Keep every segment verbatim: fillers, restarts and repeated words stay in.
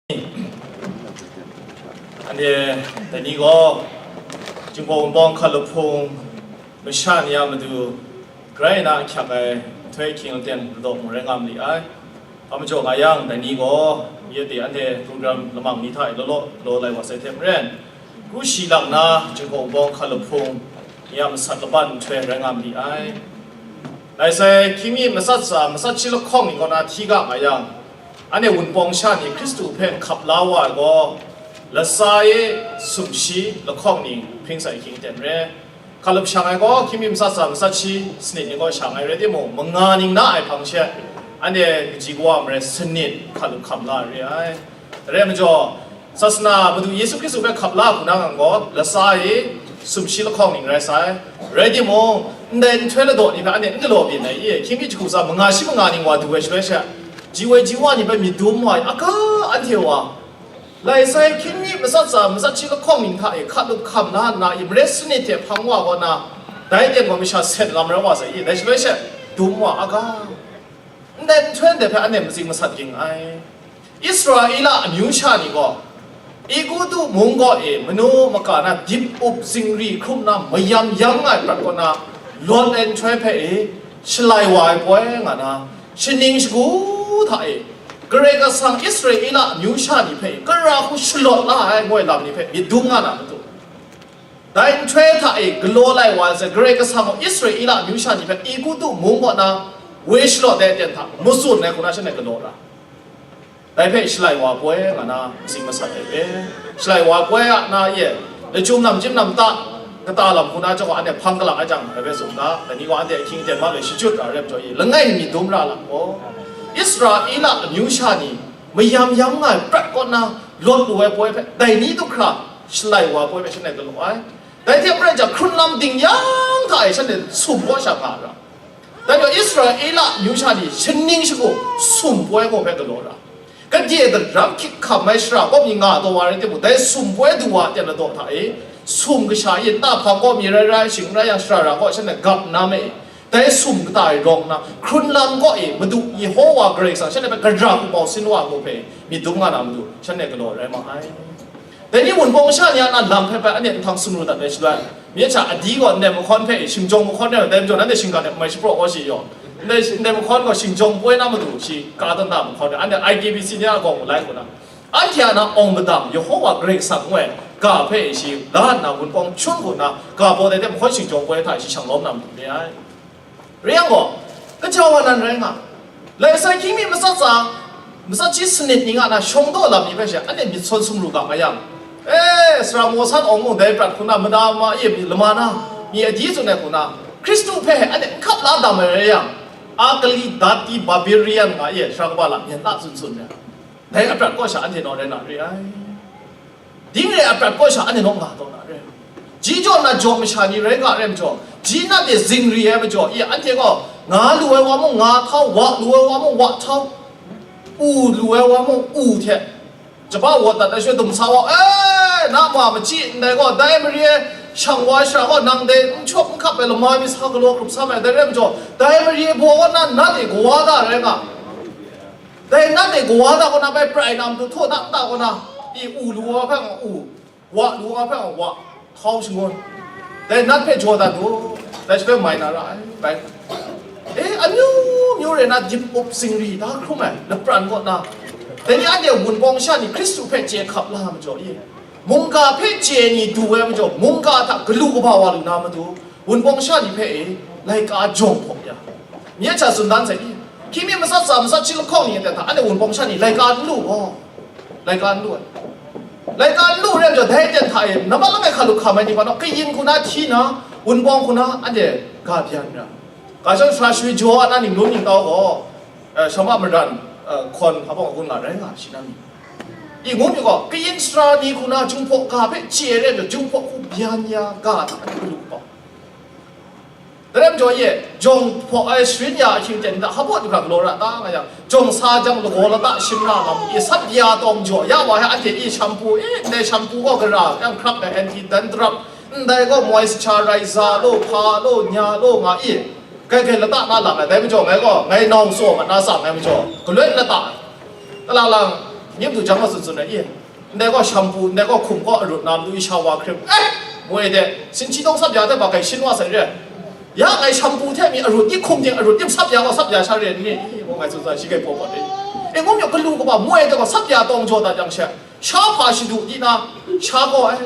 Anhte dai ni gaw, Jinghpaw Wunpawng hkalup hpung masha ni a matu, grai na ahkyak ai nhtoi ahkying aten ladaw mung rai nga ma li ai. Hpa majaw nga yang, dai ni gaw, ya de anhte program lamang ni hta e law law, law lai wa sai hte maren, kru shi lang na, Jinghpaw Wunpawng hkalup hpung ni a masat laban nhtoi rai nga ma li ai. Lai sai, hkying mi matsat tsa, matsat shi lahkawng ni kaw na hti ga nga yang, anhte Wunpawng sha ni Hkristu hpe hkap la wa ai gaw, latsa e sumshi lahkawng ni hpring sai ahkying aten re. Hkalup shang ai gaw, hkying mi matsat tsa, matsat shi sanit ni gaw shang ai rai timung, manga ning na ai hpang she, anhte kaji kawa marai sanit hkalup hkam la ai re ai. Dai rai majaw, sasana Madu Yesu Hkristu hpe hkap la hku na ngang gaw, latsa e sumshi lahkawng ning rai sai. Rai timung, ndai nhtoi ladaw ni hpe anhte n galaw byin ai i? Hkying mi jahku tsa manga shi manga ning wa du ai shaloi she, ji woi ji wa ni hpe myit dum wa ai, aga anhte wa, lai sai, hkying mi matsat tsa, matsat shi lahkawng ning hta e hkalup hkam la nna i, marai sanit hte hpang wa kaw na, dai ten gaw masha sen lam rai wa sai i? Dai shaloi she, dum wa, aga. Ndai nhtoi ndai hpe anhte matsing masat ging ai. Israela amyu sha ni gaw, Egutu mung kaw e manu maka na dip up zingri hkrum na mayam yam nga ai prat kaw na, lawt ai nhtoi hpe e, shalai wa ai poi nga na, shaning shagu hta e, Karai Kasang Israela amyu sha ni hpe e, kara hku shalawt la ai ngoi lam ni hpe myit dum nga na matu. Dai nhtoi hta e galaw lai wa ai, Karai Kasang gaw Israela amyu sha ni hpe Egutu mung kaw na woi shalawt ai aten hta matsun ai hku na shanhte galaw ra. Dai hpe shalai wa poi nga na matsing masat ai hpe, shalai wa poi a na ye, lachyum nam chyim nam ta, kata lam hku na chyawm gaw anhte hpang kalang ai jang, dai hpe tsun ga, dai ni gaw anhte ahkying aten ma le shachyut ra ai rai majaw i, langai mi dum ra lam gaw, Israela amyu sha ni mayam yam nga ai prat kaw na lawt lu ai poi hpe, dai ni du hkra shalai wa poi hpe shanhte galaw ai. Dai hte maren jang, hkrun lam ding yang hta e shanhte sum kaw sha nga ra. Dai majaw Israela amyu sha ni shaning shagu sum poi gaw hpe galaw ra. Gade daram hkyik hkam ai shara kaw mi nga taw wa rai timung, dai sum poi du wa aten ladaw hta e, sum kasha e, tahpang kaw mi rai rai, shing n rai yang, shara ra kaw shanhte gap na me, dai sum kata e rawng nna, hkrun lam kaw e Madu Yehowa Karai Kasang shanhte hpe gara hku bau sin wa ai hpe myit dum nga na matu, shanhte galaw rai ma ai. Dai ni Wunpawng sha ni a na lam hpe bai anhte nhtang sumru dat ai shaloi, myen sha adi gaw ndai mahkawn hpe shingjawng mahkawn rai, dai majaw nanhte shinggan e mai shapraw kaw shi yaw, ndai, ndai mahkawn gaw shingjawng poi na matu shi ka dan da mahkawn rai, anhte I K B C ni a gawng malai hku na, anhte a na awng madang Yehowa Karai Kasang ngu ai ga hpe shi la nna, Wunpawng chyun hku na, ga baw dai hte mahkawn shingjawng poi hta shi shang lawm na matu re ai. Rai yang gaw, kaja wa nan rai nga. Lai sai, hkying mi matsat tsa, matsat shi sanit ni nga na shawng daw lam ni hpe she, anhte myit sawn sumru ga nga yang, e, sara maw san awng mung dai prat hku na, mada ma e lama na, mi adi tsun ai hku na, Hkristu hpe anhte n hkap la dam ai rai yang, akali dati barbarian nga e, sara kaba lam myen la tsun tsun ai. Dai aprat kaw sha anhte naw rai na re ai. Ding re ai aprat kaw sha anhte naw nga taw na re ai. Ji jaw na jaw masha ni rai ga rai majaw, ji nat e zingri ai majaw, i, anhte gaw nga lu ai wa mung nga htau, wa lu ai wa mung wa htau, u lu ai wa mung u hte, jaba wawt dat ai shaloi dum sa wa, e, na ma machyi ndai gaw, dai mare e shang wa ai shara gaw, nang dai n chawp n hkap ai lama mi sa galaw hkrup sa mai, dai rai majaw, dai mare baw kaw na nat e kawa da rai nga. Dai nat e kawa da kaw na bai prai na matu htaw na nta kaw na, i, u lu wa hpe nga u, wa lu wa hpe nga wa, htau shangun. Dai nat hpe jaw dat u, dai shi hpe mai na ra ai, bai. E, amyu myu re na dip up zingri da hkrum ai lapran kaw na, dai ni anhte Wunpawng sha ni Hkristu hpe chye hkap la majaw i, mungga hpe chye ni du ai majaw, mungga hta galu kaba wa lu na matu, Wunpawng sha ni hpe e, laika jawng hpaw ya. Nye hta tsun dan sai i, hkying mi matsat tsa, matsat shi lahkawng ni aten hta, anhte Wunpawng sha ni laika n lu gaw, laika n lu ai. Laika n lu rai majaw, dai aten hta e, nambat langai hkalup hkam ai ni hpa naw, kayin hku na hti na, Wunpawng hku na anhte ga byan ra. Ga shawng sara shawi jaw a na, ninglun ningtau gaw, eh, shawng a maran, eh, hkawn hpa bawng a gun nga rai nga shi na mi. I ngu mi gaw, kayin sara ni hku na, Jinghpaw ga hpe chye ai rai majaw, Jinghpaw hku byan ya ga hta anhte galu kaba. Dai rai majaw ye, jawng hpaw ai sharin ya ahkying ten ni hta hpa baw du hkra galaw ra ta nga yang, jawng sa jang lagaw lata shim na lam, i sat ya tawng jaw ya wa ai, anhte i shampoo, i ndai shampoo gaw gara yang hkrak ai, anti dandruff, ndai gaw moisturizer lo, hpa lo, nya lo nga i, grai grai lata na lam ai. Dai majaw ngai gaw, ngai nau tsaw mat na tsang ai majaw, galoi lata ai. Kala lang, Ning du jang gaw tsun tsun ai, i, ndai gaw shampu, ndai gaw hkum gaw arut na matu i sha wa hkrim, eh, moi de, sinchi tawng sap ya hte ba kai shin wa sai re. Ya ngai shampu hte mi arut, i hkum ting arut, i sap ya gaw sap ya sha re ni, i, ngai tsun tsun shi kai paw paw re. E, ngu mi galu kaba moi de gaw sap ya tawng jaw dat yang she, sha hpa shadu di na, sha gaw, eh,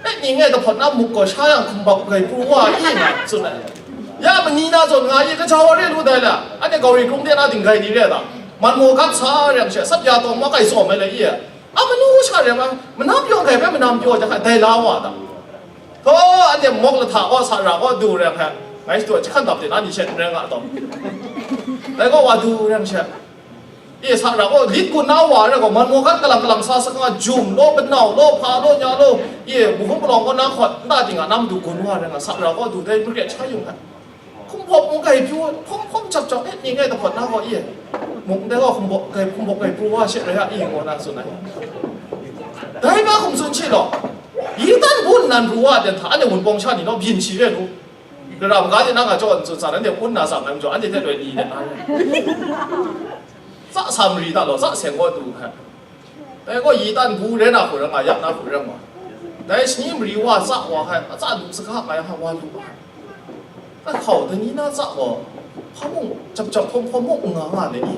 eh, ning e dahpawt na muk gaw sha yang hkum bap kai pru wa, i, nga tsun ai. Ya mani na zawn nga i, kaja wa re lu dai la, anhte Gauri krung de na dinggai ni re da, man maw gat sa re yang she, sap ya tawng ma kai sawm ai le, i, a manu sha re ma, manam pyaw kai hpe manam pyaw jang hta dai la wa da. Htaw, anhte mawk lahta gaw sa ra gaw du re hpe, ngai shadu jahkan dap de na ni she n rai nga taw. Dai gaw wa du re yang she, i, sa ra gaw lit gun na wa re gaw, man maw gat kalang kalang sa sa nga, jum law, banau law, hpa law, nya law, i, mahkum palawng gaw na hkawt, nta ting a na matu gun wa re nga, sa ra gaw du dai makret sha yung hpe. Hkum bawp mung kai pru, hpawm hpawm jap jap, eh, ning e dahpawt na gaw, i, mung ndai gaw hkum bawp kai, hkum bawp kai pru wa she rai a, i, ngu na tsun ai. Dai ba hkum tsun shi law, yi tan bun nan pru wa ten hta, anhte wunpawng sha ni naw byin shi re lu. Gara maga de na nga chyaw n tsun san, anhte un na sam ai majaw, anhte hte loi li de na re. Tsa sa mari ta law, tsa seng gaw du hpe. Dai gaw yi tan bu re na hku rai nga, yak na hku rai nga. Dai shani mari wa tsa wa hkai, a tsa lu saga nga yang hkai wa lu wa. Dai hkau, dai ni na tsa gaw, hpa mung, jap jap hpawm hpawm mung n nga nga le i?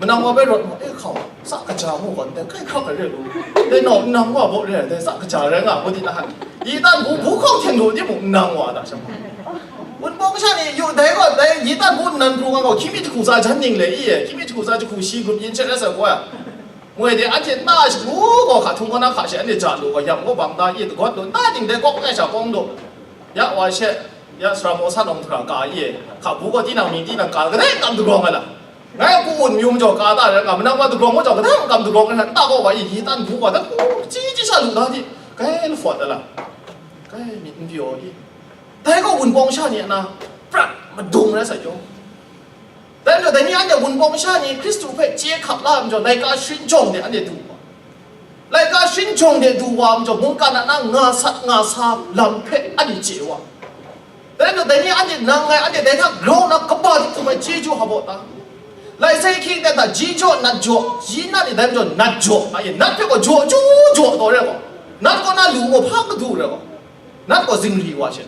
Manang wa bai rawt mu, e hkau, tsa kaja mu gaw, dai kai hkrak ai re lu. Dai nau nnang wa baw re ai, dai tsa kaja rai nga, ngu di na hkai. Yi tan bu, bu hkau hten lu di mung nnang wa da sha ma. Wunpawng sha ni yu dai gaw, dai yi tan bu nnan pru nga gaw, hkying mi jahku tsa jan ning le i, hkying mi jahku tsa jahku shi grup yin she rai sa gaw, moi de, anhte nta shagu gaw hka htung gaw na hka she, anhte ja lu gaw, yam gaw bang da, i dagawt lu, nta ding dai kawk ai sha kawng lu. Ya wa she, ya sara maw san awng hkra ka i, hka bu gaw tinang mying tinang ka, kadai kam dagrawng ai la. Ngai a ku-un myu majaw ka da rai nga, manang wa dagrawng majaw, kadai kam dagrawng ai la, nta gaw wa i, yi tan bu gaw, da ku, chyi chyi sha lu da di, kai lafawt ai la. Kai myit n pyaw i. Dai gaw wunpawng sha ni a na, prat madung rai sa jaw. Dai majaw, dai ni anhte wunpawng sha ni Hkristu hpe chye hkap la ai majaw, laika sharin jawng de anhte du wa. Laika sharin jawng de du wa ai majaw, mungkan a na nga sat nga sa lam hpe anhte chye wa. Dai majaw, dai ni anhte nang ngai anhte dai hta grau nna kaba di htum ai chyeju hpa baw ta? Lai sai hkying de hta ji jaw nat jaw, ji nat ni dai majaw nat jaw, a e, nat hpe gaw jaw ju jaw taw rai gaw, nat kaw na lu gaw hpa madu rai gaw. Nat gaw zingri wa she.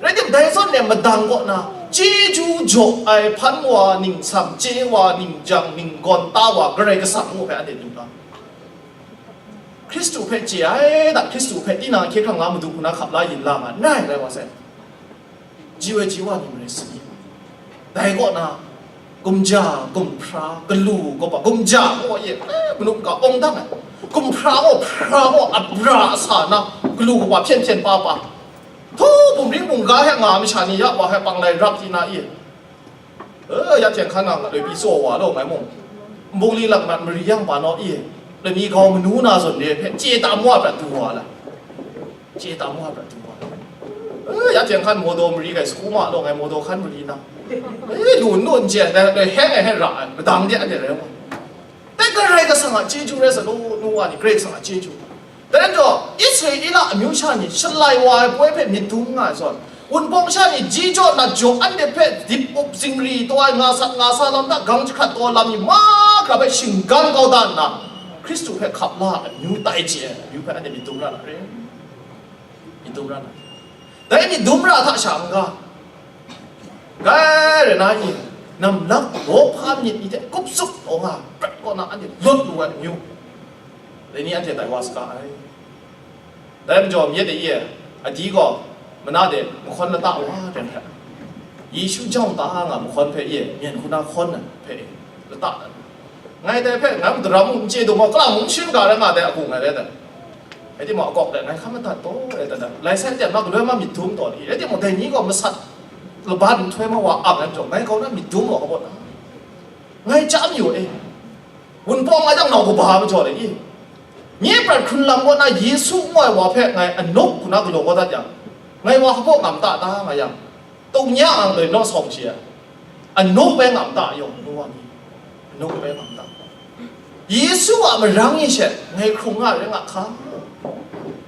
Rai tim, dai zawn e madang kaw na, chyeju jaw ai hpan wa, ningsam chye wa, ningjang ninggawn ta wa, Karai Kasang ngu hpe anhte du ta. Hkristu hpe chye ai, da Hkristu hpe tinang ahkye hkrang la madu hku na hkap la yin la nga n rai, rai wa sai. Ji woi ji wa ni marai sa ni. Dai kaw na, gumja, gumhpra, galu, kaba, gumja, gaw ye, eh, manu ga awng dang ai. Gumhpra gaw, hpra gaw, abra asa na, galu kaba hpyen hpyen pa pa. Htu, bumring bungga hte nga masha ni ya wa hte pang lai rap ti na i. Eh, ya hten hkan nga nga loi pyi tsaw wa law ngai mung. Nbung li lak mat mari yang pa naw i. Loi mi gau manu na zawn re hpe chye tam wa prat du wa la. Chye tam wa prat du wa. Eh, ya hten hkan mawdaw mari gai, saku ma law ngai mawdaw hkan mari na. Eh, lu n lu n chye, dai, dai heng ai hte ra ai, madang de anhte rai wa. Dai Karai Kasang a chyeju rai sa law, nu wa ni, Karai Kasang a chyeju. Dai rai njaw, Israela amyu sha ni shalai wa ai poi hpe myit dum nga ai zawn, wunpawng sha ni ji jaw nat jaw anhte hpe dip up zingri taw ai nga sat nga sa lam hta gang jahkrat taw lam ni mahkra hpe shinggan kau da nna, Hkristu hpe hkap la ai amyu tai chye ai amyu hpe anhte myit dum ra na re. Myit dum ra na. Dai myit dum ra hta sha n-ga, grai rai na i, namlak lawhpa myit ni hte kup tsup taw nga, prat kaw na anhte lut lu ai amyu, dai ni anhte tai wa saga ai. Dai majaw, myit de i, adi gaw, mana de mahkawn lata wa ren hpe, Yesu jang ta nga mahkawn hpe i, myen hku na hkawn ai hpe lata dat. Ngai dai hpe, ngai mung daram mung n chye dung gaw, kalang mung n shim ga rai nga dai, a gu ngai rai dai. Rai timung, akawk de ngai hkan madat taw, rai dat dat. Lai sai de, ma galoi ma myit dum taw ni. Rai timung, dai ni gaw masat laban nhtoi ma wa ang ai majaw, ngai kau na myit dum gaw, a bawt na. Ngai chyam yu e. Wunpawng nga jang nau kaba majaw le i. Nye prat hkrun lam kaw na Yesu ngu ai wa hpe ngai anuk hku na galaw kau dat yang, ngai wa hpaw ngam ta ta nga yang, tung ya ang doi naw sawng shi ai. Anuk bai ngam ta yawng, nu wa ni. Anuk bai ngam ta. Yesu a marang e she ngai hkrung nga rai nga hka.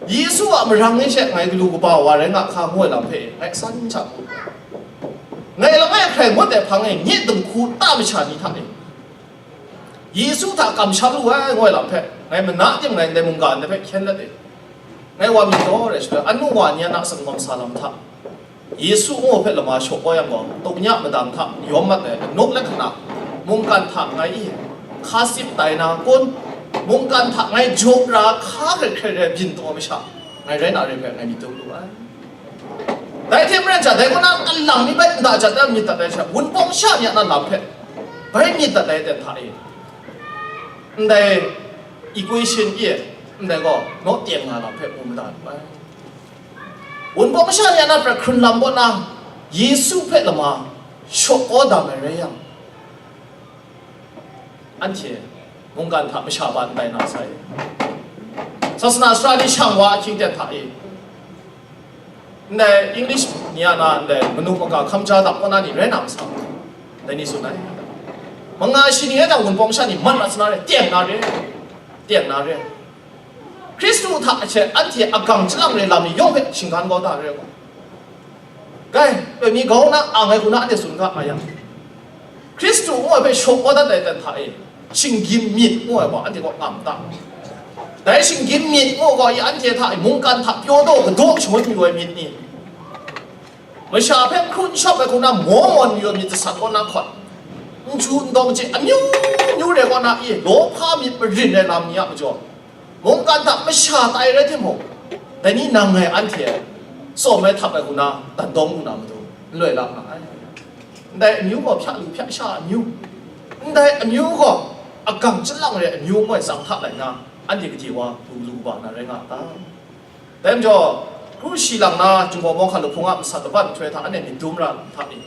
Yesu a marang e she ngai galu kaba wa rai nga hka ngu ai lam hpe ngai san hta hku. Ngai langai hkrai ngut ai hpang e nye dinghku ta masha ni hta e. Yesu hta kamsham lu ai ngoi lam hpe, ngai mana tim ngai ndai mungga ndai hpe hkyen let e. Ngai wa mi taw rai shaloi, anu wa ni a na sangawm sa lam hta, Yesu ngu hpe lama shaw kau yang gaw, tawnya madang hta yawm mat ai anuk let hkana, mungkan hta ngai i hka sip tai na kun, mungkan hta ngai jaw ra hka hkrai hkrai rai byin taw ai masha, ngai rai na re hpe ngai myit dum lu ai. Dai hte maren sha, dai kaw na kalang mi bai nda jat ai myit dat ai sha, wunpawng sha ni a na lam hpe bai myit dat ai ten hta e. Ndai equation e, ndai gaw naw teng nga lam hpe mu mada lu ai. Wunpawng sha ni a na pra hkrun lam kaw na, Yesu hpe lama shaw kau dam ai rai yang, anhte mungkan hta masha ban tai na sai. Sasana sara ni shang wa ahkying ten hta e, ndai English ni a na ndai manu maka hkam ja dap kaw na ni rai na masang, dai ni tsun ai. Manga shi ni e jang wunpawng sha ni mat mat sa na re, teng na re, teng na re. Hkristu hta hte anhte agang chyalang re lam ni yawng hpe shinggan kau da re gaw, gai, loi mi grau na ang ai hku na anhte tsun ga nga yang, Hkristu ngu ai hpe shaw kau dat ai ten hta e, shinggyim myit ngu ai gaw anhte kaw ngam ta? Dai shinggyim myit ngu ai gaw i anhte hta e mungkan hta pyaw daw kadaw shangun yu ai myit ni? Masha hpe hkrun shawp ai hku na maw mawn yu ai myit jasat kaw na hkawt, n ju n dawng chye amyu myu re kaw na i lawhpa myit marin ai lam ni a majaw, mungkan hta masha tai rai timung, dai ni nang ngai anhte tsawm ai htap ai hku na dan dawng lu na matu, n loi la nga ai. Ndai amyu gaw hpya lu hpya sha amyu, ndai amyu gaw agang chyalang re ai amyu ngu ai tsang hta lai nna, anhte gade wa lu lu kaba na rai nga a ta? Dai majaw, kru shi lang na, Jinghpaw Mawng hkan lahpung a masat laban nhtoi hta anhte myit dum ra hta ni?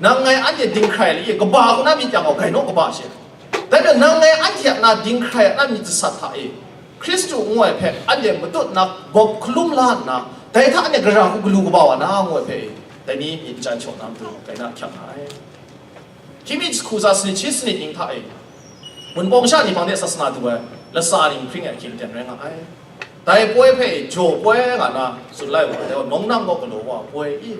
Nang ngai anhte dinghkrai li, kaba hku na myit yang gaw, gai naw kaba she. Dai majaw, nang ngai anhte a na dinghkrai a na myit jasat hta e, Hkristu ngu ai hpe anhte matut na bawp hkalum la nna, dai hta anhte gara hku galu kaba wa na ngu ai hpe e, dai ni myit jan shaw na matu, dai na hkyang nga ai. Hkying mi jahku tsa sanit shi sanit ning hta e, wunpawng sha ni hpang de sasana du ai latsa ning hpring ai ahkying ten rai nga ai. Dai poi hpe jaw poi nga na tsun lai wa, dai wa nawng nang gaw galaw wa poi i,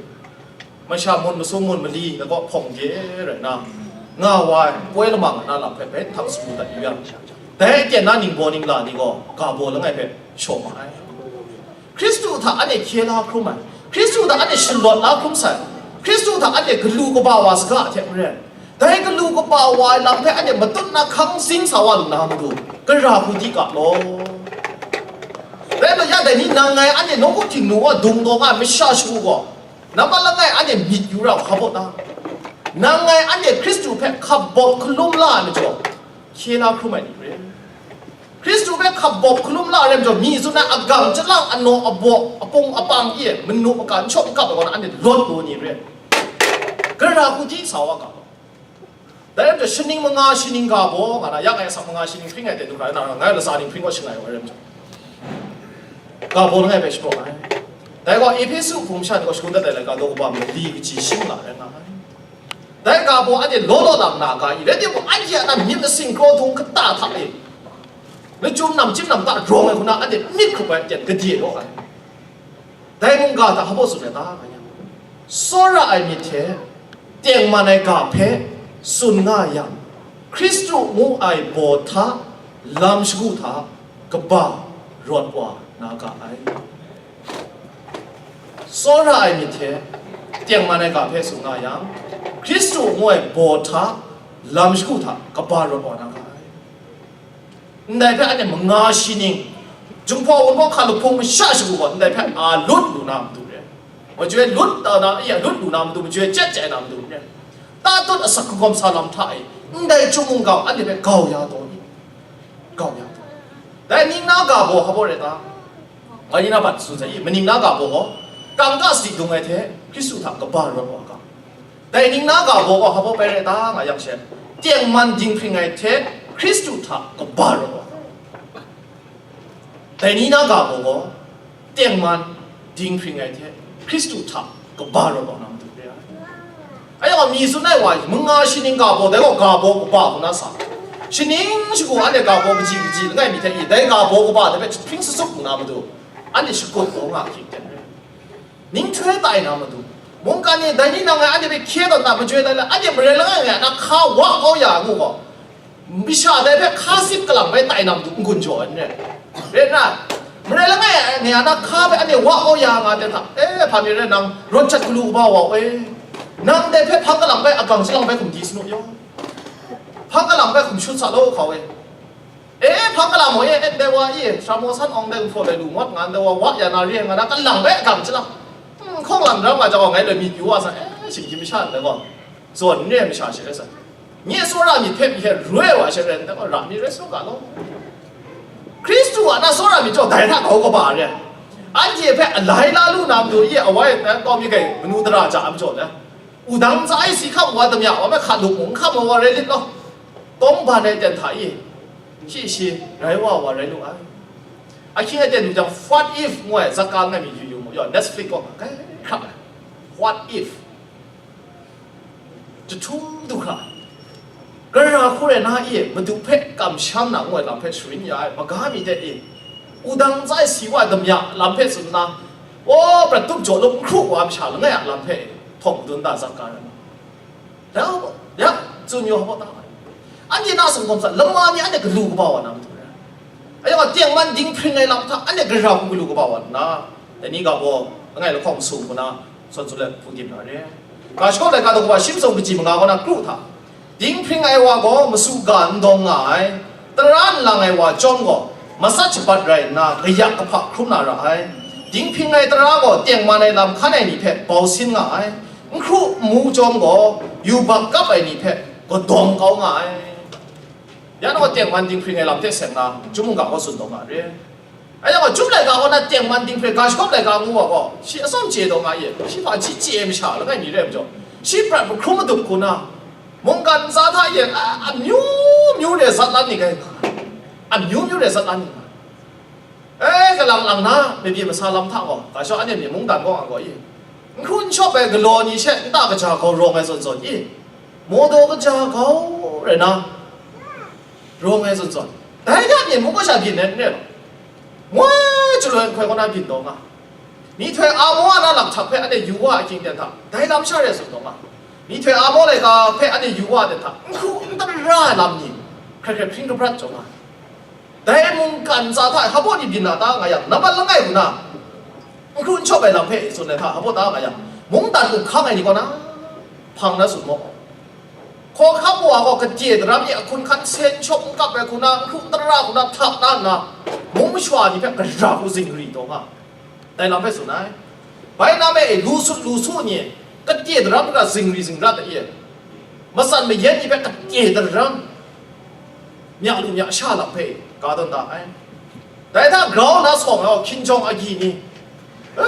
masha mun masum mun mali na gaw hpawng de rai na, nga wa ai poi lama nga na lam hpe bai htang samu dat yu yang, dai aten na ningbaw ningla ni gaw ga baw langai hpe shaw ma ai. Hkristu hta anhte hkye la hkrum ai, Hkristu hta anhte shalawt la hkrum sai, Hkristu hta anhte galu kaba wa saga hte maren, dai galu kaba wa ai lam hpe anhte matut na hkang zing sa wa lu na matu, gara hku di ga law. Rai nna ya dai ni nang ngai anhte nawku htingnu wa dung taw nga ai masha shagu gaw, nambat langai anhte myit yu ra hpa baw ta? Nang ngai anhte Hkristu hpe hkap bawp hkalum la ai majaw, hkye la hkrum ai ni re. Hkristu hpe hkap bawp hkalum la ai majaw, mi tsun ai agam chyalang anaw abaw apung apang e manu maka n shawk n kap ai gaw na anhte lawt lu ni re. Gara hku di sa wa ga. Dai rai majaw, shaning manga shaning ga baw nga na, ya ngai asak manga shaning hpring ai hte du hkra na, ngai latsa ning hpring gaw shangai wa rai majaw, ga baw langai hpe shapraw ai. Dai gaw Ehpesu hpung masha ni gaw shagun dat ai laika daw kaba mali kaji shim nga rai nga ai. Dai ga baw anhte law law lang na ga i, rai timung, anhte a na myit masing kraw htung kata hta e, lachyum nam chyim nam ta rawng ai hku na anhte myit hkrup ai aten gade law ai. Dai mungga hta hpa baw tsun ai ta nga yang, tsawra ai myit hte tengman ai ga hpe tsun nga yang, Hkristu ngu ai baw hta lam shagu hta kaba rawt wa na ga ai. Tsawra ai myit hte tengman ai ga hpe tsun nga yang, Hkristu ngu ai baw hta lam shagu hta kaba rawt wa na ga ai. Ndai hpe anhte manga shi ning, Jinghpaw Wunpawng hkan lahpung masha shagu gaw ndai hpe a lut lu na matu re. Majoi lut ta na, ya lut lu na matu, majoi chyet chyet na matu re. Tatut asak kagawm sa lam hta e, ndai chyum mungga anhte hpe gau ya taw ni? Gau ya taw. Dai ning na ga baw hpa baw rai ta? Ngai ni na bat tsun sai i, maning na ga baw gaw, kangka sadi dung ai hte Hkristu hta kaba rawt wa ga. Dai ning na ga baw gaw hpa baw pai rai ta nga yang she, tengman dinghpring ai hte Hkristu hta kaba rawt wa ga. Dai ni na ga baw gaw, tengman dinghpring ai hte Hkristu hta kaba rawt wa na matu re ai. Ayak mi tsun ai wa, manga shaning ga baw, dai gaw ga baw kaba hku na sa. Shaning shagu anhte ga baw kaji kaji langai mi hte i, dai ga baw kaba dai hpe hpring sasup nna matu, anhte shakut kau nga hkying ten re. Ning htoi tai na matu, mungkan ni dai ni nang ngai anhte hpe hkye tawn na majoi tai la, anhte marai langai ngai a na hka wa kau ya ngu gaw, Masha dai hpe hka sip kalang bai tai na matu n-gun jaw ai n re. Rai nna, marai langai a ni a na hka hpe anhte wa kau ya nga ten hta, e, hpa mi rai nang, rawt jat galu kaba wa e, nang dai hpe hpang kalang bai agang jalang bai hkum di sa nu yaw, hpang kalang bai hkum shut sa law hkau e. E, hpang kalang maw e, e, ndai wa e, sara maw san awng dai gumhpraw dai lu ngut nga ndai wa wa ya na re nga na kalang bai agang jalang. Hmm, hkawng lam daram nga jang gaw ngai loi myit yu wa sa, e, shinggyim masha ndai gaw, zawn n re ai masha she rai sa. Nye tsawra myit hpe myi hte roi wa she rai ndai gaw, ra myit rai sa ga law. Hkristu a na tsawra myit jaw dai hta kau kaba re ai. Anhte hpe alai la lu na matu i awai na tau mi gai manu dara ja a majaw le, wudang tsa ai si hkam wa damya wa me hka lup mung hkam wa rai lit law, tawng ban ai ten hta i, shi shi rai wa wa rai lu ai. Ahkying ai ten lu jang, What If ngu ai zat ka ngai mi yu yu mu, yaw, Netflix kaw nga kai hkra ai. What If? Jahtum du hkra, gara hku rai na i, Madu hpe kamsham na ngu ai lam hpe sharin ya ai, maga mi de i, wudang tsa ai si wa damya lam hpe tsun nna, o, prat tup jaw lup n hkru wa masha langai a lam hpe htawng madun da zat ka rai na. Dau, ya, tsun yaw hpaw ta ai. Anhte na singkawm sa, lama ni anhte galu kaba wa na matu rai. Ayawng a tengman dinghpring ai lam hta, anhte gara hku galu kaba wa nna, dai ni ga gaw, langai lahkawng sung hku na, sawn tsun let hpung dim na re. Ga shakaw laika daw kaba shi masum kaji manga kaw na kru hta, dinghpring ai wa gaw masu ga n dawng nga ai, tara n lang ai wa chyawm gaw, matsat shabat rai nna, gayak kahpa hkrum na ra ai. Dinghpring ai tara gaw tengman ai lam hkan ai ni hpe bau sin nga ai, n hkru n mu chyawm gaw, yubak kap ai ni hpe gadawng kau nga ai. Ya gaw tengman dinghpring ai lam hte seng na, chyum mungga gaw tsun taw nga re. Anhte gaw chyum laika kaw na tengman dinghpring, ga shakawp laika ngu wa gaw, shi atsawm chye taw nga ye, shi hpa hti chye ai masha langai mi rai majaw, shi prat mahkrum madup hku na, mungkan ntsa hta yen, a, amyu myu re zat lan ni gai nga, amyu myu re zat lan ni nga. E, kalang lang na, mabyi masa lam hta gaw, ga shawng anhte myit mungdan gaw nga gaw i, n hkru n shawp ai galaw ni she nta kaja gau rawng ai zawn zawn i, mawdaw kaja gau rai na, rawng ai zawn zawn, dai hta myit mung gaw sha byin ai n re law, ngoi chyalu ai nhkoi kaw na byin taw nga. Myihtoi Amo a na lakhtak hpe anhte yu wa ai hkying ten hta, dai lam sha re tsun taw nga. Myihtoi Amo laika hpe anhte yu wa ai ten hta, n hkru n tara ai lam ni, hkrai hkrai hpring kabrat jaw nga. Dai mungkan ntsa hta hpaw ni byin na ta nga yang, nambat langai hku na, n hkru n shawp ai lam hpe tsun ai hta hpaw ta nga yang, mungdan up hkang ai ni kaw na, hpang na tsun maw? Hkawhkam wa gaw kadye daram e ahkun hkan sen shawp n kap ai hku na, n hkru n tara hku na htap na nna, mung masha ni hpe gara hku zingri taw nga, dai lam hpe tsun ai. Bai na me e, lu sut lu su ni, kadye daram hkra zingri zingrat ai e, matsan mayan ni hpe kadye daram, mya lu mya sha lam hpe ga tawn da ai. Dai hta grau na sawng ai hkinjawng agyi ni, e,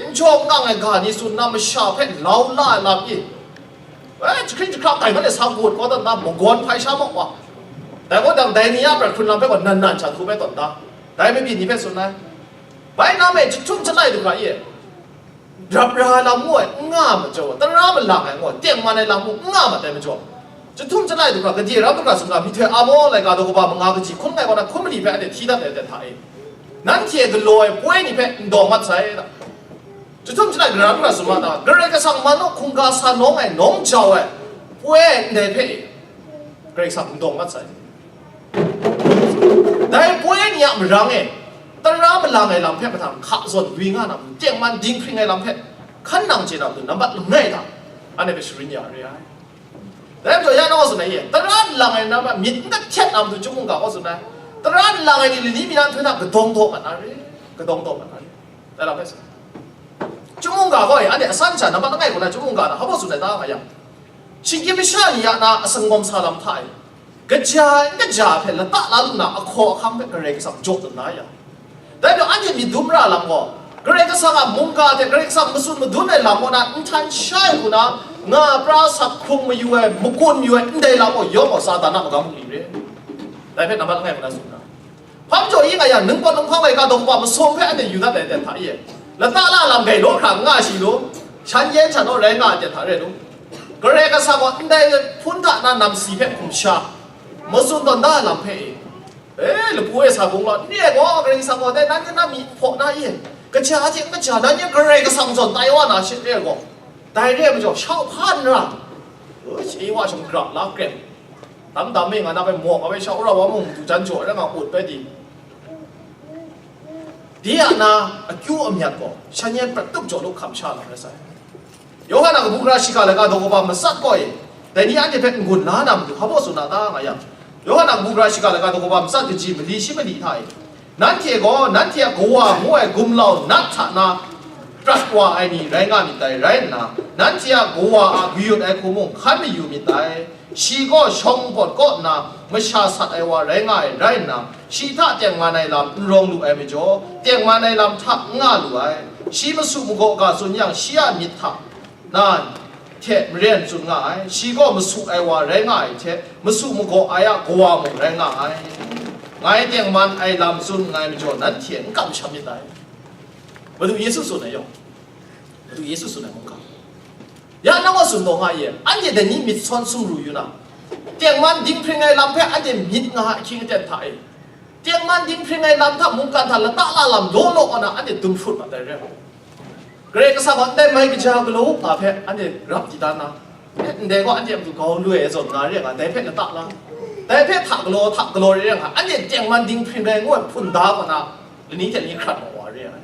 n jaw n ngang ai ga ni tsun na masha hpe lau la ai lam i, e, jahkring jahkra kai mat e sa gut kau dat na, magawn hpai sha mawk wa. Dai gaw dang dai ni a prat hkrun lam hpe gaw nan nan sha hku bai tawn da, dai mabyin ni hpe tsun ai. Bai na me jahtum jalai du hkra i, rap ra ai lam ngu ai, n nga ai majaw, tara malang ai ngu ai, tengman ai lam ngu n nga mat ai majaw, jahtum jalai du hkra, kadye rau du hkra sumga, myihtoi Amo laika daw kaba manga kaji hkun ngai kaw na hkun mali hpe anhte hti dat ai aten hta e, nanhte galaw ai poi ni hpe n dawng mat sai ta? Jahtum jalai gara du hkra sumga ta, Karai Kasang man u hkungga sa nawng ai, nawng jau ai poi ndai hpe e, Karai Kasang n dawng mat sai. Dai poi ni a marang e, tara malang ai lam hpe mahtang hka zawn gwi nga na matu, tengman dinghpring ai lam hpe hkan nang chye na matu, nambat langai hta anhte hpe sharin ya re ai. Dai majaw, ya nang wa tsun ai e, tara lang ai nambat myit n gat htet na matu, chyum mungga gaw tsun ai. Tara lang ai ni lani mi na nhtoi hta kadawng daw mat na re, kadawng daw mat na re. Dai lam hpe tsun. Chyum mungga gaw e, anhte asan sha nambat langai hku na chyum mungga na hpaw tsun ai ta nga yang, shinggyim masha ni a na asangawm sa lam hta e, kaja ai n kaja ai hpe lata la lu na ahkaw ahkang hpe Karai Kasang jaw tawn da yang, dai majaw anhte myit dum ra lam gaw, Karai Kasang a mungga hte Karai Kasang matsun madun ai lam kaw na nhtan sha ai hku na, nga pra sak hkrung mayu ai, makun mayu ai ndai lam gaw yawng gaw Satan a magam bungli re. Dai hpe nambat langai hku na tsun da. Hpa majaw i nga yang, ningpawt ninghpang laika daw kaba masum hpe anhte yu dat ai aten hta e, lata la lam gai law hkra n nga shi lu, shan yen sha naw rai nga ai aten hta re lu. Karai Kasang gaw ndai hpun hta na namsi hpe hkum sha, matsun tawn da ai lam hpe e, e, lapu e sa bung law, ni e gaw Karai Kasang gaw dai nanhte na myi hpaw na e, kaja hte n kaja, nanhte Karai Kasang zawn tai wa na she re ai gaw, dai re ai majaw, shau hpa n ra, e, wa shawng grap la krem. Tam tam e nga na bai mawk a bai sha, wora wa mung matu jan jaw ai rai nga, ut bai di. Di a na akyu amyat gaw, shan yan prat tup jaw lu hkam sha na rai sai. Yawhan a kabu gara shiga laika daw kaba matsat gaw e, dai ni anhte hpe n-gun la na matu, hpa baw tsun na ta nga yang, Yawhan a kabu gara shiga laika daw kaba matsat kaji mali shi mali hta e, nanhte gaw nanhte a kawa ngu ai gumlau nat hta na prat wa ai ni rai nga myit dai, rai nna, nanhte a kawa a kayut ai hku mung hkan mayu myit dai. Shi gaw shawng npawt kaw nna masha sat ai wa rai nga ai rai nna, shi hta tengman ai lam n rawng lu ai majaw, tengman ai lam hta n nga lu ai. Shi masu magaw ga tsun yang, shi a myit hta na hte maren tsun nga ai. Shi gaw masu ai wa rai nga ai hte, masu magaw ai a kawa mung rai nga ai. Ngai tengman ai lam tsun nngai majaw, nanhte n kamsham myit dai. Madu Yesu tsun ai yawng, Madu Yesu tsun ai mungga. Ya nang wa tsun taw nga ye, anhte dai ni myit sawn sumru yu na, tengman dinghpring ai lam hpe anhte myit nga ahkying aten hta e, tengman dinghpring ai lam hta mungkan hta lata la lam law law kaw na anhte dum hprut mat ai re ai. Karai Kasang a ndai mai kaja galaw nga hpe anhte rap di dan na, eh, ndai gaw anhte a matu grau lu ai zawn nga re nga, dai hpe lata la, dai hpe hta galaw hta galaw re nga, anhte tengman dinghpring ai ngu ai hpun da kaw na, lani hte lani hkrat mat wa re ai.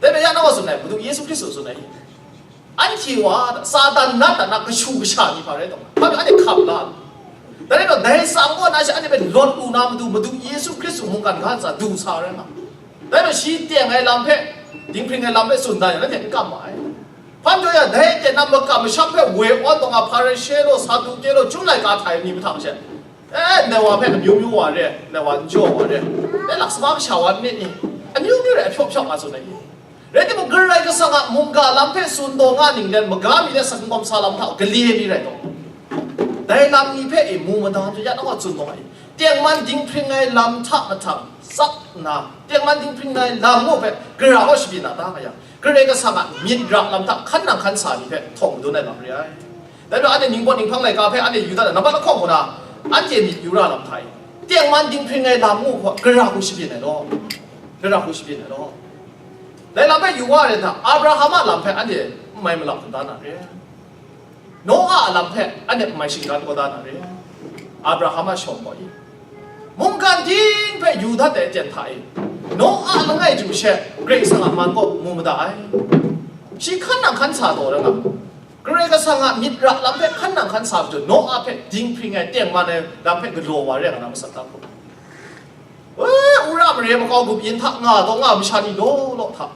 Dai hpe ya nang wa tsun ai, Madu Yesu Hkristu tsun ai. Anhte wa, Satan nat a na kashu kasha ni hpa rai taw, hpa anhte hkap la. Dai rai taw, dai tsang kaw na shi anhte hpe lawt lu na matu, Madu Yesu Hkristu mungkan ga ntsa du sa rai nga. Dai rai shi teng ai lam hpe, dinghpring ai lam hpe tsun dan yang, nanhte n kam ma ai. Hpa majaw ya, dai ten na makam masham hpe woi awn taw nga, Hparishe law, Saduke law, Chyum laika hta ai ni mahtang she, eh, ndai wa hpe amyu myu wa re, ndai wa n jaw wa re, eh, laksaga kasha wa myit ni, amyu myu re, ahpyaw hpyaw nga tsun ai ni. Rai timung, Karai Kasang a mungga lam hpe tsun taw nga ninglen maga mi de sakngawm sa lam hta gale mi rai taw, dai lam ni hpe e mu mada hte ya nang wa tsun taw ai. Tengman dinghpring ai lam hta mahtang tsap nna, tengman dinghpring ai lam ngu hpe gara kaw shabyin na ta nga yang, Karai Kasang a myit ra lam hta hkan nang hkan sa ni hpe htawng madun ai lam re ai. Dai majaw, anhte ningpawt ninghpang laika hpe anhte yu dat ai, nambat lahkawng gaw na, anhte myit yu ra lam hta e, tengman dinghpring ai lam ngu hpe gara hku shabyin ai law, gara hku shabyin ai law. Dai lam hpe yu wa ai hta, Abraham a lam hpe anhte n mai malap hkrum da na re, Noa a lam hpe anhte n mai shinggan kau da na re, Abraham a shawng gaw i, mungkan ting hpe yu dat ai aten hta e, Noa langai chyu she Karai Kasang a man kaw mu mada ai. Shi hkan nang hkan sa taw rai nga, Karai Kasang a myit ra lam hpe hkan nang hkan sa majaw, Noa hpe dinghpring ai, tengman ai lam hpe galaw wa re nga na matsat ta hku. E, wora mare makau gup yin hta nga taw nga masha ni law law hta,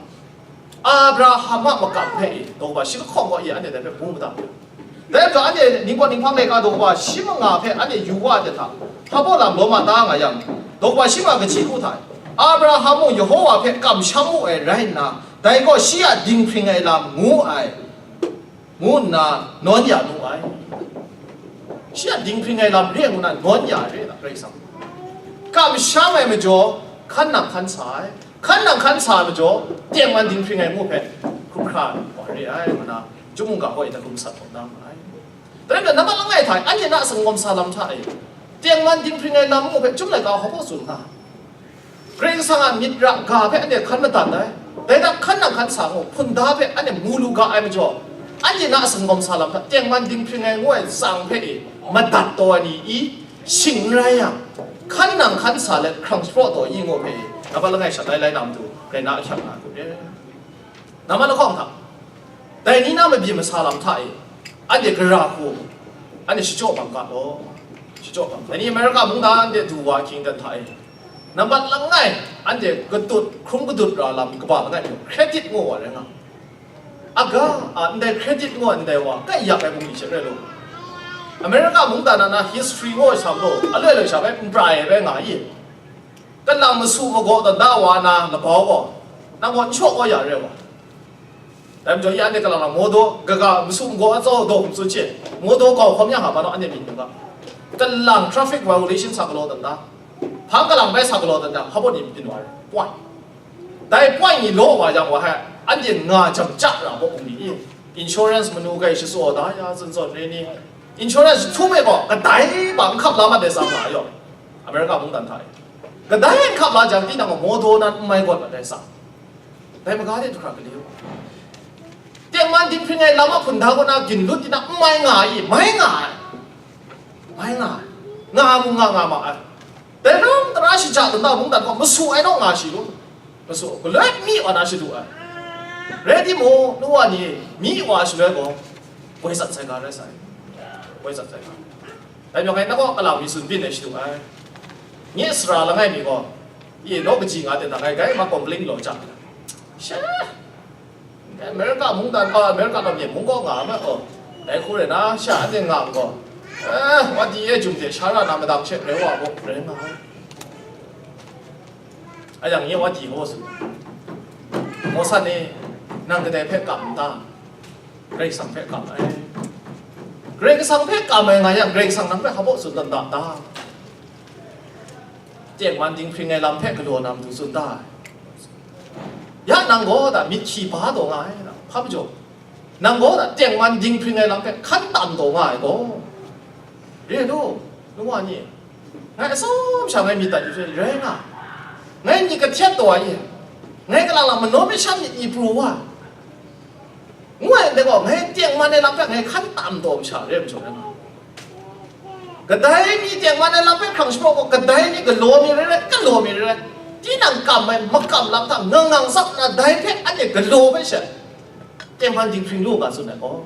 Abraham a makam hpe e, daw kaba shi lahkawng gaw e, anhte dai hpe mu mada. Dai majaw, anhte ningpawt ninghpang laika daw kaba shi manga hpe anhte yu wa ai hta, hpa baw lam law ma ta nga yang, daw kaba shi manga kaji hku hta e, Abraham mung Yehova hpe kamsham mu ai rai nna, dai gaw shi a dinghpring ai lam ngu ai, ngu nna nawn ya nu ai. Shi a dinghpring ai lam re ngu na nawn ya re na, Karai Kasang kamsham ai majaw, hkan nang hkan sa ai, hkan nang hkan sa ai majaw, tengman dinghpring ai ngu hpe hkrum hkra wa re ai, ngu na, Chyum mungga gaw e hta hkrum sat taw na ma ai. Dai rai nna, nambat langai hta e, anhte na a sakngawm sa lam hta e, tengman dinghpring ai lam ngu hpe Chyum laika hkawhkawk tsun nga. Karai Kasang a myit ra ga hpe anhte hkan madat ai. Dai hta hkan nang hkan sa ngu, hpun da hpe anhte mu lu ga ai majaw, anhte na a sakngawm sa lam hta tengman dinghpring ai ngu ai tsang hpe e madat taw ai ni i, shing n rai yang, hkan nang hkan sa let hkrang shapraw taw i ngu hpe e, nambat langai shat lai lai na matu, rai na ahkyak nga ai hku re. Nambat lahkawng hta, dai ni na mabyin masa lam hta e, anhte gara hku, anhte shachyaw bang ga law, shachyaw bang ga. Dai ni America mungdan de du wa hkying dan hta e, nambat langai, anhte katut, hkrum kadut ra lam kaba langai hpe, credit ngu wa rai nga. Aga, a, ndai credit ngu ai ndai wa, kai yak ai bungli hte rai law, America mungdan na na history ngu ai sa law, aloi aloi sha bai n prai ai bai nga i? Kalang masu magaw tawn da wa na labau gaw, nang gaw n shaw kau ya re wa. Dai majaw, ya anhte kalang lang mawdaw, kaga masu magaw a tsau daw hkum tsun hte, mawdaw kau hkawm yang a, manu anhte myit n ga. Kalang traffic violation sa galaw tawn da, hpang kalang bai sa galaw tawn da, hpa baw ni byin wa re, point. Dai point ni law wa yang wa hai, anhte nga jam ja ra baw hkum ni, insurance manu kai shatsaw da ya, zawn zawn re ni, insurance jahtum e gaw, kadai ba n hkap la mat ai sa nga yaw, America mungdan hta e. Kadai n hkap la jang, tinang gaw mawdaw nan n mai gawn mat ai sa. Dai maga de du hkra gale u. Tengman dinghpring ai lam a hpun da kaw na ginlut tinang n mai nga ai, mai nga ai. Mai nga ai. Nga mung nga nga ma ai. Dai lam tara shaja lata mungdan gaw masu ai naw nga shi lu. Masu, galoi mi wa na shadu ai. Rai timung, nu wa ni, mi wa shaloi gaw, goi zat sai ga rai sai. Goi zat sai ga. Dai majaw ngai na gaw alam mi tsun byin ai shadu ai. Nye sara langai mi gaw, ye naw kaji nga ten da ngai, gai ma complain law jang. Sha! America mungdan, a, America ga myen mung gaw nga ma, oh. Dai hku rai na, sha anhte nga gaw, eh, wa di e jum de, sha ra na madang she rai wa gaw, rai nga ai. A yang nye wa di gaw su. Mawsan e, nang kadai hpe kam n ta? Karai Kasang hpe kam ai. Karai Kasang hpe kam ai nga yang, Karai Kasang nang hpe hpa baw tsun dan da ta? Tengman dinghpring ai lam hpe galaw na matu tsun ta ai. Ya nang gaw da myit hkyi ba taw nga ai, hpa majaw, nang gaw da tengman dinghpring ai lam hpe hkan tam taw nga ai gaw, re ai law, nu wa ni, ngai atsawm sha ngai myit dat yu hte rai nga, ngai myit kahtet taw ai, ngai kalang lang manaw myit shan myit ni pru wa, ngu ai ndai gaw, ngai tengman ai lam hpe ngai hkan tam taw masha re ai majaw rai nga. Kadai mi tengman ai lam hpe hkrang shapraw gaw, kadai mi galaw mi rai rai, galaw mi rai rai, tinang kam ai, makam lam hta ngang ngang tsap nna, dai hpe anhte galaw hpe she, tengman dinghpring lu u ga tsun ai gaw,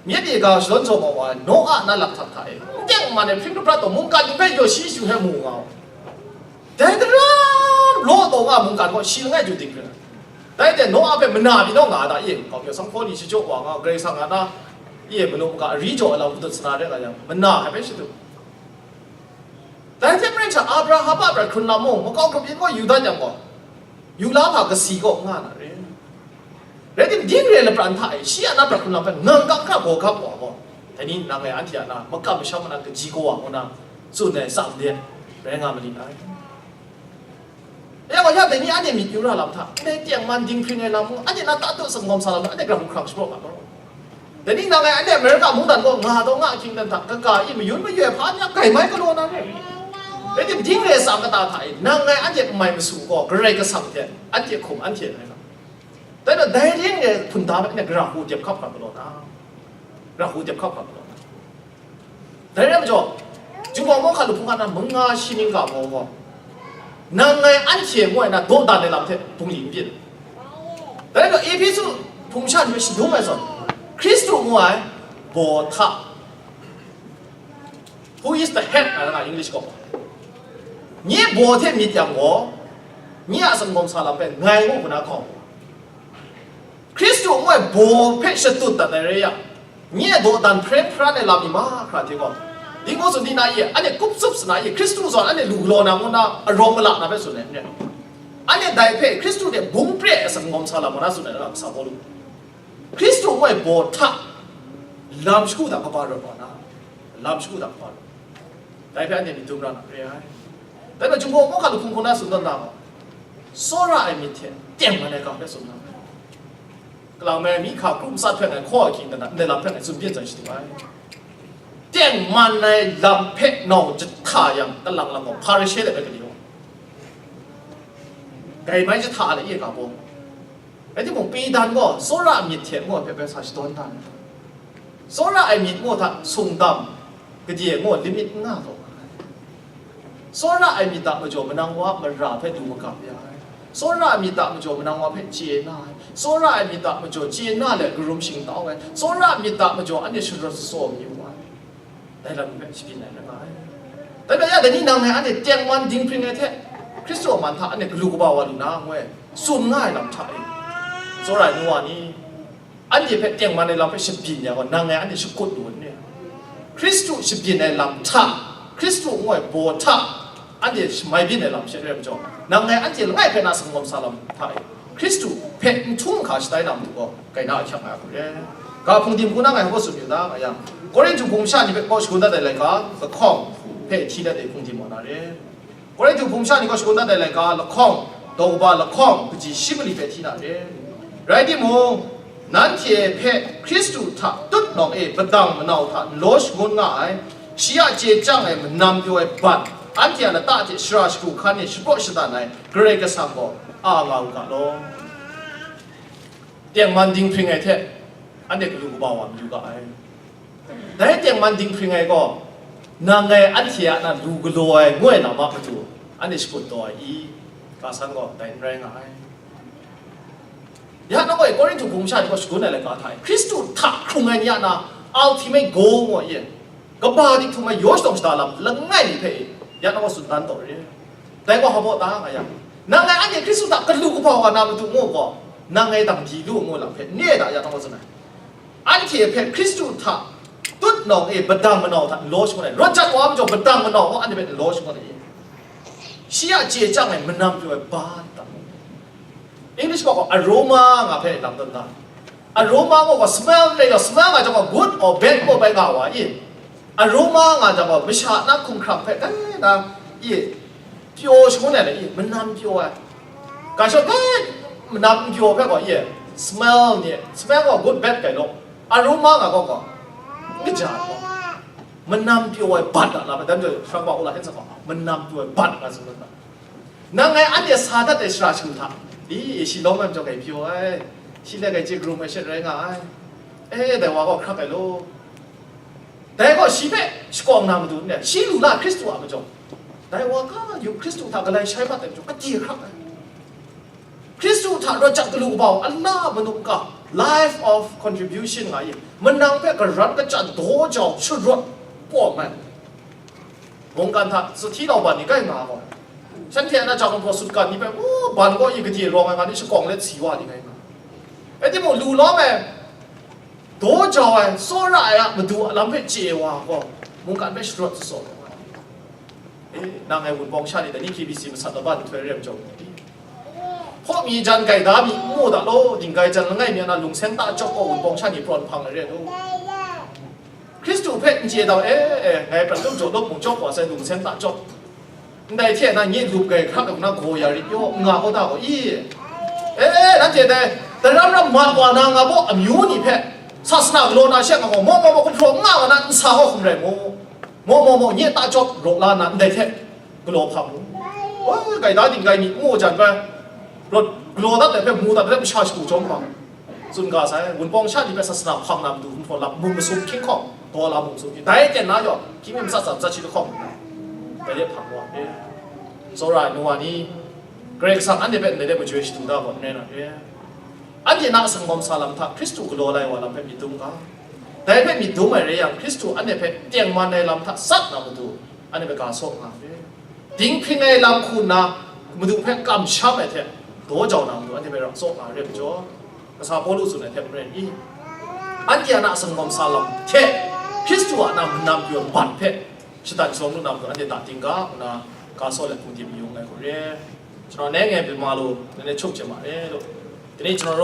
myit e ga shadawn jaw ma wa ai Noa na lakhtak hta e, tengman ai hpring hkaprat taw mungkan hpe yaw shi yu hpe mu nga u. Dai daram law taw nga mungkan gaw shi langai ju dinghpring ai. Dai hte Noa hpe mana pyi naw nga a ta e? Kau pyaw sanghpaw ni shachyaw wa nga, Karai Kasang a na, e, manu maga ari jaw ai lam matut sana re nga yang, mana ai hpe shadu. Dai hte maren sha Abraham a prat hkrun lam mung, makau grup yin gaw yu dat yang gaw, yu la hpa kasi kaw n nga na re. Rai tim, ding re ai lapran hta e, shi a na prat hkrun lam hpe ngang kap hkra gaw gap wa gaw, dai ni nang e anhte a na makam masham a na kaji kawa ngu na tsun ai tsam de rai nga ma li ai. Ya gaw, ya dai ni anhte myit yu ra lam hta, ndai tengman dinghpring ai lam mung, anhte na tatut sanggawm sa lam hta, anhte gara hkrang shapraw ga law. Dai ni nang e anhte America mungdan gaw nga taw nga ahkying dan hta, kaga i mayun mayu ai hpa ni a gai mai galaw na re. Rai tim, ding re ai tsam kata hta e, nang ngai anhte n mai masu gaw, Karai Kasang hte anhte hkum anhte rai nga. Dai majaw, dai ring e hpun da ai, anhte gara hku dep hkap hkap galaw na, gara hku dep hkap hkap galaw na. Dai rai majaw, Jinghpaw Mawhka Lup Hpung hkan na manga shi ning ga baw gaw, nang ngai anhte ngu ai na dawdan ai lam hte bungli n byin. Dai majaw, Ehpesu hpung sha ni hpe shadum ai zawn, Hkristu ngu ai baw hta, who is the head, nga ai English gaw, nye baw hte myit yang gaw, nye a sanggawm sa lam hpe ngai ngu hku na hkawm, Hkristu ngu ai baw hpe shatut dat ai rai yang, nye dawdan hpren hparan ai lam mi mahkra hte gaw, dingbaw tsun di na ye, anhte kup tsup sana ye, Hkristu zawn anhte lu galaw na ngu na arawng ala na hpe tsun ai n rai. Anhte dai hpe Hkristu hte bung pre ai sanggawm sa lam ngu na tsun ai, kasa Pawlu. Hkristu ngu ai baw hta lam shagu hta kaba rawt wa na, lam shagu hta kaba rawt. Dai hpe anhte myit dum ra na re ai. Dai hpe Jinghpaw Mawhka Lup Hpung hku na tsun tawn da gaw, tsawra ai myit hte tengman ai ga hpe tsun na. Kalang mai mi hka kru matsat hpe ngai hkaw ahkying dan hta, ndai lam hpe ngai tsun byin zawn shadu ai. Tengman ai lam hpe nau jahta yang, kalang lang gaw, Hparishe let ai gade gaw, gai mai jahta ai, e ga baw. Rai timung, Pedan gaw tsawra ai myit hte ngu ai hpe bai sa shadawn da ai. Tsawra ai myit ngu hta sungdam, gade ngu limit n nga taw ai. Tsawra ai myit hta majaw manang wa a mara hpe du magap ya ai. Tsawra ai myit hta majaw manang wa hpe chye na ai. Tsawra ai myit hta majaw chye na let karum shingtau ai. Tsawra ai myit hta majaw anhte sharawt shatsaw mayu ai. Dai lam hpe shabyin ai rai nga ai. Dai hpe ya, dai ni nang ngai anhte tengman dinghpring ai hte, Hkristu a man hta anhte galu kaba wa lu na, ngu ai, tsun nga ai lam hta e, tsawra ai nu wa ni, anhte hpe tengman ai lam hpe shabyin ya gaw, nang ngai anhte shakut lu n re? Hkristu shabyin ai lam hta, Hkristu ngu ai baw hta, anhte shamai byin ai lam she rai majaw, nang ngai anhte langai hpe na sanggawm sa lam hta e, Hkristu hpe n htum hka shatai na matu gaw, gai na ahkyak nga ai hku re. Ga hpung dim hku na ngai hpaw tsun yu na nga yang, Korinhtu hpung masha ni hpe kaw shagun dat ai laika, lahkawng hpe hti dat ai hpung dim wa na re. Korinhtu hpung masha ni kaw shagun dat ai laika, lahkawng, daw kaba lahkawng, kaji shi mali hpe hti na re. Rai timung, nanhte hpe Hkristu hta tutnawng e padang manau hta nlaw shangun nga ai, shi a chye chyang ai manam pyaw ai ban, anhte a lata hte shara shagu hkan e shapraw shadan ai Karai Kasang gaw a nga u ga law. Tengman dinghpring ai hte anhte galu kaba wa mayu ga ai. Dai tengman dinghpring ai gaw, Nang ngai anhte a na lu galaw ai, ngoi na ma matu, anhte shakut taw ai i? Ga san gaw dai n rai nga ai. Ya nang gaw Korinhtu hpung masha ni gaw shagun ai laika hta e, Hkristu hta hkrung ai ni a na ultimate goal ngu ai e, kaba dinghtung ai yaw shadawn shada lam langai mi hpe e, ya nang gaw tsun dan taw re. Dai gaw hpa baw ta nga yang, nang ngai anhte Hkristu hta galu kaba wa na matu ngu gaw, nang ngai dang di lu ngu lam hpe, nye da ya nang gaw tsun ai. Anhte hpe Hkristu hta tut nawng e padang manau hta n law shangun ai, rawt jat wa majaw padang manau gaw anhte hpe n law shangun ai. Shi a chye chyang ai manam pyaw ai bat ta. English gaw aroma nga hpe lam tawn ta. Aroma gaw, gaw smell n rai gaw, smell nga jang gaw good or bad gaw bai nga wa i? Aroma nga jang gaw masha na hkumhkrang hpe dai na i? Pyaw shangun ai le i? Manam pyaw ai. Ga shawt dai manam n pyaw hpe gaw i? Smell ni, smell gaw good bad gai law. Aroma nga gaw gaw n kaja ai gaw. Manam pyaw ai bat a lam, dan joi shrang wa u la hten sa gaw, manam pyaw ai bat nga tsun dat na. Nang ngai anhte sa dat ai shara shagu hta, i, shi lawm ai majaw gai pyaw ai, shi le gai chye grum ai shet rai nga ai, e, dai wa gaw hkrak ai law. Dai gaw shi hpe shakawng na matu n re, shi lu la Hkristu a majaw, dai wa ga yu Hkristu hta galai shai mat ai majaw, kadi hkrak ai. Hkristu hta rawt jat galu kaba wa, ala manuk ga, life of contribution nga i, manang hpe garan kachyan daw jau sharawt pawm ai. Mungkan hta sahti lau ban ni kai nga gaw, shanhte a na jang gaw sutgan ni hpe, u, ban gaw i gade rawng ai nga ni shakawng let si wa ni kai nga. Rai timung, lu lawm ai, daw jau ai, tsawra ai a madu a lam hpe chye wa gaw, mungkan hpe sharawt tsawt ai. E, nang ngai Wunpawng sha ni dai ni K B C masat laban nhtoi rem jawng, hpaw mi jan gaida mi n mu da law, dinggai jan langai mi a na lungseng ta cawk gaw Wunpawng sha ni prawn hpang ai re law. Hkristu hpe n chye dau, e, e, ngai prat lup jaw lup mung cawk wa sai lungseng ta cawk. Ndai hte na nye lup gai hkrak na gaw ya rit yaw, n nga gaw da gaw i? E, e, nanhte dai, daram ram mat wa na nga baw amyu ni hpe, sasana galaw na she nga gaw, maw maw maw, gumhpraw n nga wa na nsa gaw hkum rai mu. Maw maw maw, nye ta cawk raw la na ndai hte galaw hpa mu. Oi, gaida dinggai mi n mu jan bai, rawt galaw dat ai hpe mu dat ai hpe masha shagu jawm hpa. Tsun ga sai, Wunpawng sha ni hpe sasana hpang na matu hpunhpraw lam mung masum hkying hkawng, daw la mung masum hkying, dai ten na yaw, hkying mi matsat tsat shi lahkawng, dai de hpang wa e. Tsawra ai nu wa ni, Karai Kasang anhte hpe ndai de majoi shadu da gaw n rai na re. Anhte na sanggawm sa lam hta Hkristu galaw lai wa lam hpe myit dum ga. Dai hpe myit dum ai rai yang, Hkristu anhte hpe tengman ai lam hta sat na matu, anhte hpe ga saw nga re. Dinghpring ai lam hku nna, Madu hpe kamsham ai hte, daw jau na matu anhte hpe rap tsaw nga re majaw, kasa Pawlu tsun ai hte maren i? Anhte a na sanggawm sa lam hte, Hkristu a na manam pyaw bat hpe, shatan shawng lu na matu anhte ta ting ga, ngu na, ga saw let hpung tim mayung ai hku re. Shana neng e bima lu, nang e chuk je ma re lu. Tini shana